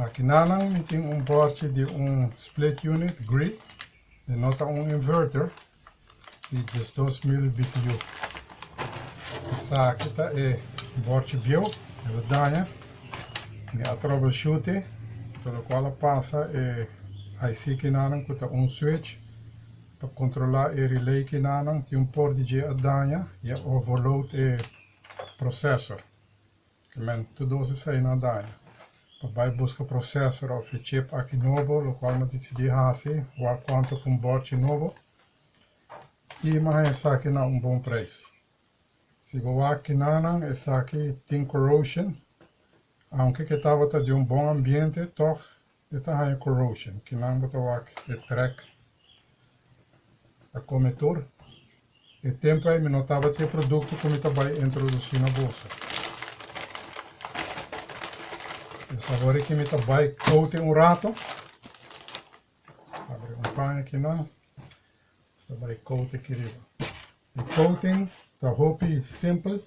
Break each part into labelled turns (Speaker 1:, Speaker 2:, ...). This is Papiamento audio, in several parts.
Speaker 1: Aki nanan mi tin un bòrchi di un split unit Gree, e no ta un inverter, di 12.000 BTU. Esaki ta e bòrchi bieu, el a daña, mi a troubleshoot e, tur lokual a pasa e IC kinanan ku ta un switch pa kontrolá e relay kinanan, tin un por di dje a daña i a overload e processor. Men, tur dos eseinan a daña. Pa bai buska processor of e chip aki nobo, lokual mi a disidí hasi, wak kuantu ku un bòrchi nobo i mi a haña esaki na un bon preis. Si bo wak kinanan, esaki tin corrosion, aunke ke tabata di un bon ambiente, tòg e ta haña corrosion. Kinan bo ta wak e trèk a kome tur. E tempu ei mi no tabatin e produkto ku mi ta bai introdusí na boso. Dus awor aki mi ta bai koute un rato. Abri un paña akinan. Nos ta bai koute aki riba. E coating ta hopi simpel.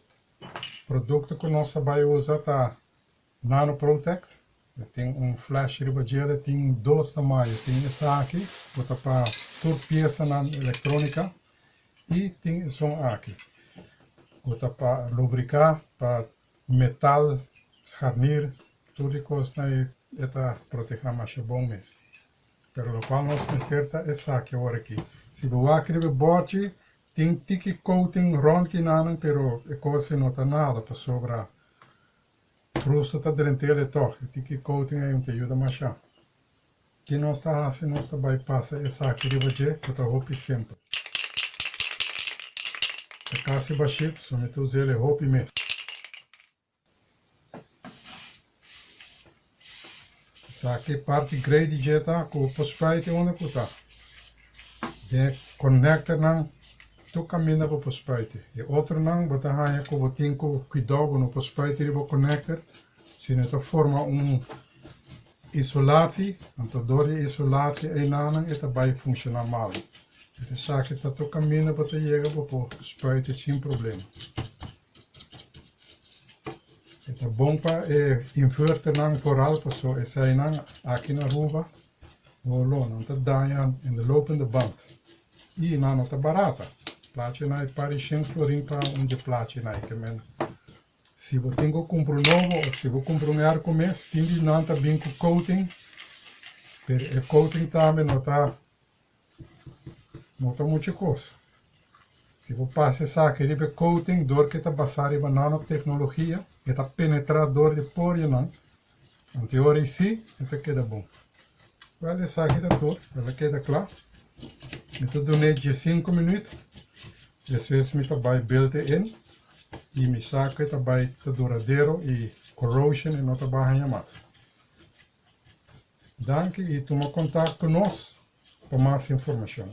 Speaker 1: Produkto ku nos ta bai usa ta Nano Protect. E tin un flash riba djele, tin dos tamaño, tin esaki ku ta pa tur piesanan electronica y tin esun aki ku ta pa lubrica, pa metal, scharnier, tur di kosnan e ta proteha masha bon mes. Pero lokual nos mester ta esaki awor aki. Si bo wak riba e bòchi tin tiki coating rònt kinanan pero e kos ei no ta nada pasobra Frusto ta drentel e tòg, e tiki coating ei un ta yuda mashá. Ki nos ta hasi? Nos ta bai pasa esaki riba dje ku ta hopi simpel. Ta kasi bashí, so mi ta us'el e hopi mes. Esaki parti grei di dje ta ku por spuit e unda ku ta. Den e connectornan Tur kaminda bo por spuiti. E otronan bo ta haña ku bo tin ku kuidou bo no por spuiti riba connector, sino e ta forma un isolatie, anto dor di e isolatie einanan e ta bai funshoná malu. Pero esaki ta tur kaminda bo ta yega bo por spuiti sin problema. E ta bon pa e inverternan vooral paso eseinan aki na Aruba Holo, nan ta daña in de lopende band. I nan no ta barata. Plachinan e par di shen florin pa un dje plachinan ei. Ke men si bo tin ku kumpra un nobo of si bo kumpra un airco mes, tin di nan ta bin ku coating, pero e coating tambe no ta no ta muchu kos. Si bo pasa esaki riba e coating, dor ke ta basá riba nanotecnologia, e ta penetrá dor di porionan. Anto e ora ei si e ta keda bon. Wèl esaki ta tur, el a keda kla. Mi ta dun'é diesinku minüt, despues mi ta bai belte in i mi sa ku e ta bai ta duradero i corrosion e no ta bai haña mas. Danki i tuma kontak ku nos pa mas informashon.